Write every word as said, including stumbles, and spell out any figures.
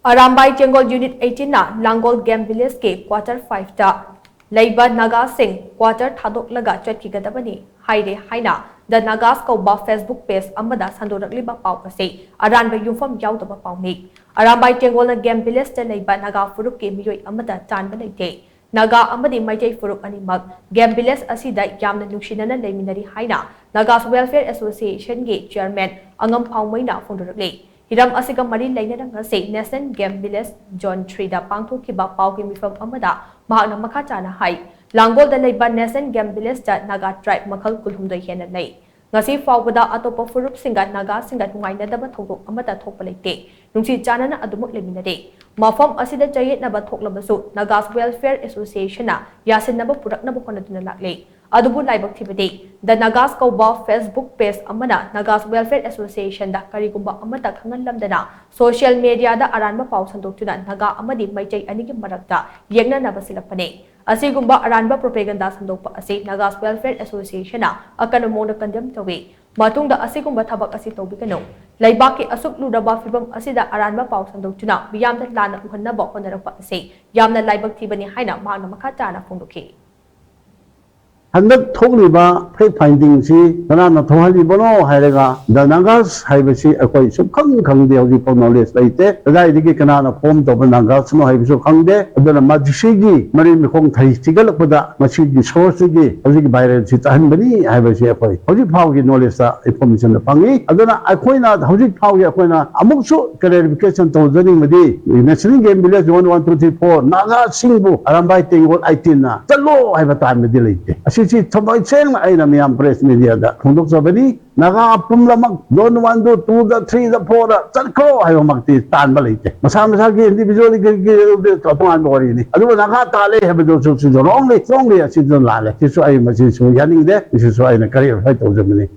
Arambai ꯇꯦꯡꯒꯣꯜ unit ꯑꯩꯠꯇꯤꯟꯅ ꯂꯥꯡꯒꯣꯜ game ꯚꯤꯂꯦꯖꯀꯤ quarter ꯐꯥꯏꯚꯇ ꯂꯩꯕ ꯅꯥꯒꯥꯁꯤꯡ quarter ꯊꯥꯗꯣꯛꯂꯒ ꯆꯠꯈꯤꯒꯗꯕꯅꯤ ꯍꯥꯏꯔꯦ ꯍꯥꯏꯅ ꯗ ꯅꯥꯒꯥꯁ ꯀꯧꯕ ꯐꯦꯁꯕꯨꯛ ꯄꯦꯖ ꯑꯃꯗ ꯁꯟꯗꯣꯔꯛꯂꯤꯕ ꯄꯥꯎ ꯑꯁꯤ ꯑꯔꯥꯟꯕ ꯌꯨꯝꯐꯝ ꯌꯥꯎꯗꯕ ꯄꯥꯎꯅꯤ꯫ ꯑꯔꯥꯝꯕꯥꯏ ꯇꯦꯡꯒꯣꯜꯅ ꯒꯦꯝ ꯚꯤꯂꯦꯖꯇ ꯂꯩꯕ ꯅꯥꯒꯥ ꯐꯨꯔꯨꯞꯀꯤ ꯃꯤꯑꯣꯏ ꯑꯃꯠꯇ ꯇꯥꯟꯕ ꯂꯩꯇꯦ꯫ ꯅꯥꯒꯥ ꯑꯃꯗꯤ ꯃꯩꯇꯩ ꯐꯨꯔꯨꯞ ꯑꯅꯤꯃꯛ ꯒꯦꯝ ꯚꯤꯂꯦꯖ ꯑꯁꯤꯗ ꯌꯥꯝꯅ ꯅꯨꯡꯁꯤꯅꯅ ꯂꯩꯃꯤꯟꯅꯔꯤ ꯍꯥꯏꯅ ꯅꯥꯒꯥꯁ ꯋꯦꯜꯐꯤꯌꯔ ꯑꯦꯁꯣꯁꯤꯌꯦꯁꯟꯒꯤ ꯆꯤꯌꯔꯃꯦꯟ ꯑꯉꯝ ꯐꯥꯎꯃꯩꯅ ꯐꯣꯡꯗꯣꯔꯛꯂꯤ꯫ ꯍꯤꯔꯝ ꯑꯁꯤꯒ ꯃꯔꯤ ꯂꯩꯅꯅ ꯉꯁꯤ ꯅꯦꯁꯅꯦꯜ ꯒꯦꯝ ꯚꯤꯂꯦꯖ ꯖꯣꯟ ꯊ꯭ꯔꯤꯗ ꯄꯥꯡꯊꯣꯛꯈꯤꯕ ꯄꯥꯎꯒꯤ ꯃꯤꯐꯝ ꯑꯃꯗ ꯃꯍꯥꯛꯅ ꯃꯈꯥ ꯇꯥꯅ ꯍꯥꯏ, ꯂꯥꯡꯒꯣꯜꯗ ꯂꯩꯕ ꯅꯦꯁꯅꯦꯜ ꯒꯦꯝ ꯚꯤꯂꯦꯖꯇ ꯅꯥꯒꯥ ꯇ꯭ꯔꯥꯏꯕ ꯃꯈꯜ ꯀꯨꯟꯍꯨꯝꯗꯣꯏ ꯍꯦꯟꯅ ꯂꯩ꯫ ꯉꯁꯤ ꯐꯥꯎꯕꯗ ꯑꯇꯣꯞꯄ ꯐꯨꯔꯨꯞꯁꯤꯡꯒ ꯅꯥꯒꯥꯁꯤꯡꯒ ꯅꯨꯡꯉꯥꯏꯅꯗꯕ ꯊꯧꯗꯣꯛ ꯑꯃꯠꯇ ꯊꯣꯛꯄ ꯂꯩꯇꯦ꯫ ꯅꯨꯡꯁꯤ ꯆꯥꯟꯅꯅ ꯑꯗꯨꯃꯛ ꯂꯩꯃꯤꯟꯅꯔꯤ꯫ ꯃꯐꯝ ꯑꯁꯤꯗ ꯆꯌꯦꯠꯅꯕ ꯊꯣꯛꯂꯕꯁꯨ ꯅꯥꯒꯥꯁ ꯋꯦꯜꯐꯤꯌꯔ ꯑꯦꯁꯣꯁꯤꯌꯦꯁꯟꯅ ꯌꯥꯁꯤꯟꯅꯕ ꯄꯨꯔꯛꯅꯕ ꯍꯣꯠꯅꯗꯨꯅ ꯂꯥꯛꯂꯤ꯫ ꯑꯗꯨꯕꯨ ꯂꯥꯏꯕꯛ ꯊꯤꯕꯗꯤ ꯗ ꯅꯥꯒꯥꯁ ꯀꯧꯕ ꯐꯦꯁꯕꯨꯛ ꯄꯦꯖ ꯑꯃꯅ ꯅꯥꯒꯥꯁ ꯋꯦꯜꯐꯤꯌꯔ ꯑꯦꯁꯣꯁꯤꯌꯦꯁꯟꯗ ꯀꯔꯤꯒꯨꯝꯕ ꯑꯃꯠꯇ ꯈꯪꯍꯜꯂꯝꯗꯅ ꯁꯣꯁꯤꯌꯦꯜ ꯃꯦꯗꯤꯌꯥꯗ ꯑꯔꯥꯟꯕ ꯄꯥꯎ ꯁꯟꯗꯣꯛꯇꯨꯅ ꯅꯥꯒꯥ ꯑꯃꯗꯤ ꯃꯩꯇꯩ ꯑꯅꯤꯒꯤ ꯃꯔꯛꯇ ꯌꯦꯛꯅꯅꯕ ꯁꯤꯜꯂꯛꯄꯅꯤ꯫ ꯑꯁꯤꯒꯨꯝꯕ ꯑꯔꯥꯟꯕ ꯄ꯭ꯔꯣꯄꯦꯒꯟꯗꯥ ꯁꯟꯗꯣꯛꯄ ꯑꯁꯤ ꯅꯥꯒꯥꯁ ꯋꯦꯜꯐꯤꯌꯔ ꯑꯦꯁꯣꯁꯤꯌꯦꯁꯟꯅ ꯑꯀꯟꯕ ꯃꯑꯣꯡꯗ ꯀꯟꯗꯦꯝ ꯇꯧꯏ꯫ ꯃꯇꯨꯡꯗ ꯑꯁꯤꯒꯨꯝꯕ ꯊꯕꯛ ꯑꯁꯤ ꯇꯧꯕꯤꯒꯅꯨ꯫ ꯂꯩꯕꯥꯛꯀꯤ ꯑꯁꯨꯛ ꯂꯨꯔꯕ ꯐꯤꯚꯝ ꯑꯁꯤꯗ ꯑꯔꯥꯟꯕ ꯄꯥꯎ ꯁꯟꯗꯣꯛꯇꯨꯅ ꯃꯤꯌꯥꯝꯗ ꯂꯥꯟꯅ ꯎꯍꯟꯅꯕ ꯍꯣꯠꯅꯔꯛꯄ ꯑꯁꯤ ꯌꯥꯝꯅ ꯂꯥꯏꯕꯛ ꯊꯤꯕꯅꯤ ꯍꯥꯏꯅ ꯃꯍꯥꯛꯅ ꯃꯈꯥ ꯇꯥꯅ ꯐꯣꯡꯗꯣꯛꯈꯤ꯫ ꯍꯟꯗꯛ ꯊꯣꯛꯂꯤꯕ ꯐꯦꯛ ꯐꯥꯏꯟꯗꯤꯡꯁꯤ ꯀꯅꯥꯅ ꯊꯣꯛꯍꯜꯂꯤꯕꯅꯣ ꯍꯥꯏꯔꯒ ꯗ ꯅꯥꯒꯥꯁ ꯍꯥꯏꯕꯁꯤ ꯑꯩꯈꯣꯏ ꯁꯨꯛꯈꯪ ꯈꯪꯗꯦ, ꯍꯧꯖꯤꯛꯐꯥꯎ ꯅꯣꯂꯦꯖ ꯂꯩꯇꯦ꯫ ꯀꯗꯥꯏꯗꯒꯤ ꯀꯅꯥꯅ ꯐꯣꯝ ꯇꯧꯕ ꯅꯥꯒꯥꯁꯅꯣ ꯍꯥꯏꯕꯁꯨ ꯈꯪꯗꯦ꯫ ꯑꯗꯨꯅ ꯃꯁꯤꯒꯤ ꯃꯔꯤ ꯃꯈꯣꯡ ꯊꯩ ꯊꯤꯒꯠꯂꯛꯄꯗ ꯃꯁꯤꯒꯤ ꯁꯣꯔꯁꯇꯒꯤ ꯍꯧꯖꯤꯛꯀꯤ ꯚꯥꯏꯔꯦꯜꯁꯤ ꯆꯠꯍꯟꯕꯅꯤ ꯍꯥꯏꯕꯁꯤ ꯑꯩꯈꯣꯏ ꯍꯧꯖꯤꯛ ꯐꯥꯎꯒꯤ ꯅꯣꯂꯦꯖꯇ ꯏꯟꯐꯣꯔꯃꯦꯁꯟꯗ ꯐꯪꯉꯤ꯫ ꯑꯗꯨꯅ ꯑꯩꯈꯣꯏꯅ ꯍꯧꯖꯤꯛ ꯐꯥꯎꯒꯤ ꯑꯩꯈꯣꯏꯅ ꯑꯃꯨꯛꯁꯨ ꯀ꯭ꯂꯦꯔꯤꯐꯤꯀꯦꯁꯟ ꯇꯧꯖꯅꯤꯡꯕꯗꯤ national game village one one two three four ꯅꯥꯒꯥꯁꯤꯡꯕꯨ ꯑꯔꯥꯝꯕꯥꯏ ꯇꯦꯡꯒꯣꯜ ꯑꯩꯠꯇꯤꯟꯅ ꯆꯠꯂꯣ ꯍꯥꯏꯕ ꯇꯥꯟꯕꯗꯤ ꯂꯩꯇꯦ꯫ ꯑꯁꯤꯁꯤ ꯊꯃꯣꯏ ꯁꯦꯡꯅ ꯑꯩꯅ ꯃꯤꯌꯥꯝ ꯄ꯭ꯔꯦꯁ ꯃꯦꯗꯤꯌꯥꯗ ꯐꯣꯡꯗꯣꯛꯆꯕꯅꯤ꯫ ꯅꯥꯒꯥ ꯄꯨꯝꯅꯃꯛ ꯖꯣꯟ ꯋꯥꯟꯗ, ꯇꯨꯗ, ꯊ꯭ꯔꯤꯗ, ꯐꯣꯔꯗ ꯆꯠꯈ꯭ꯔꯣ ꯍꯥꯏꯕꯃꯛꯇꯤ ꯇꯥꯟꯕ ꯂꯩꯇꯦ꯫ ꯃꯁꯥ ꯃꯁꯥꯒꯤ ꯏꯟꯗꯤꯚꯤꯖꯨꯋꯦꯜꯒꯤ ꯇꯣꯉꯥꯟꯕ ꯋꯥꯔꯤꯅꯤ꯫ ꯑꯗꯨꯕꯨ ꯅꯥꯒꯥ ꯇꯥꯜꯂꯦ ꯍꯥꯏꯕꯗꯨꯁꯨ ꯁꯤꯁꯨ ꯔꯣꯡꯂꯤ, ꯁꯣꯡꯂꯤ ꯑꯁꯤꯁꯨ ꯂꯥꯜꯂꯦ꯫ ꯁꯤꯁꯨ ꯑꯩ ꯃꯁꯤꯁꯨ ꯌꯥꯅꯤꯡꯗꯦ꯫ ꯁꯤꯁꯨ ꯑꯩꯅ ꯀ꯭ꯂꯦꯔꯤꯐꯥꯏ ꯇꯧꯖꯕꯅꯤ꯫